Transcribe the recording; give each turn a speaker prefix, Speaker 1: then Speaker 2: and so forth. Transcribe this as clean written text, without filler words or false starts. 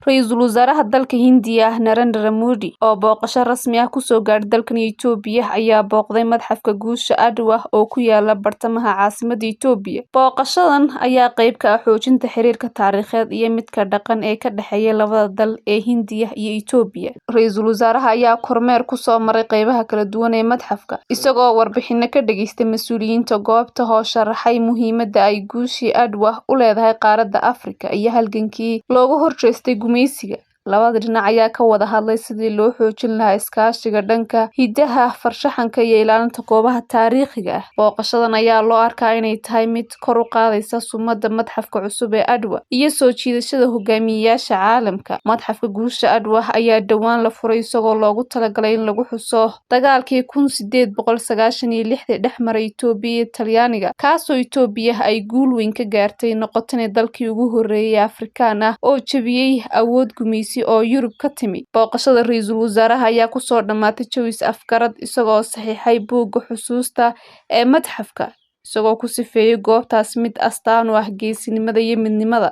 Speaker 1: Ra'iisul Wasaaraha dalka Hindiya Narendra Modi oo booqasho rasmi ah kusoo gaadhay dalkan Itoobiya ayaa booqday Madxafka Guusha Adwa oo ku yaala bartamaha caasimadda Itoobiya. Booqashadan ayaa qayb ka ah xoojinta xiriirka taariikheed iyo midka dhaqan ee ka dhexeeya labada dal ee Hindiya iyo Itoobiya. Ra'iisul Wasaaraha ayaa kormeer ku soo maray qaybaha kala duwan ee madxafka, isagoo warbixino ka dhageystay mas'uuliyiinta goobta oo sharaxay muhiimadda ay guushii Adwa u leedahay qaaradda Afrika iyo halgankii looga horjeestay gumaysiga. Labada dhinac ayaa ka wada hadlay sidii loo xoojin lahaa iskaashiga dhanka hidaha, farshaxanka iyo ilaalinta goobaha taariikhiga ah. Booqashadan ayaa loo arkaa inay tahay mid kor u qaadaysa sumadda madxafka cusub ee Adwa iyo soo jiidashada hogaamiyeyaasha caalamka. Madxafka Guusha Adwa ayaa dhowaan la furay isagoo loogu talagalay in lagu xuso dagaalkii 1896-dii dhex maray Itoobiya iyo Talyaaniga, kaasoo Itoobiya ay guul weyn ka gaartay, noqotana dalkii ugu horreeyay ee Afrikaan ah oo jebiyay awood gumaysi oo Yurub ka timi. Booqashada ra'iisul wasaaraha ayaa kusoo dhammaatay jawi is-afgarad, isagoo saxiixay buugga xusuusta ee madxafka, isagoo ku sifeeyay goobtaas mid astaan u ah geesinimada iyo midnimada.